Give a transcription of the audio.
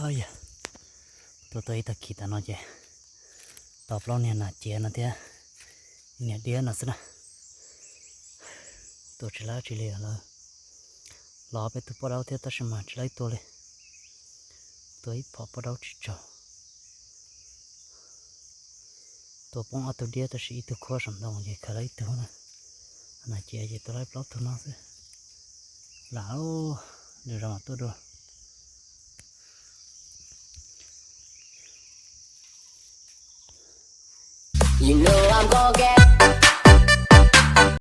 Yog, tua tau ib tag kis tas no ces tau plaub niag nas ciav no thiab ib niag diab no xwb na. Tua tsis lab tsis li lawm. Los peb tug poj daub thiab tab sis mas tsis lab tua li. Tua ib phom poj daub tsis tsau. Tua poob ob tug diab tab sis ib tug khuab saum ntoo ces khaws lawm ib tug na. Nas ciav ces tua lawm plaub tug no xwb. Lam lwm zaus mam tuaj dua.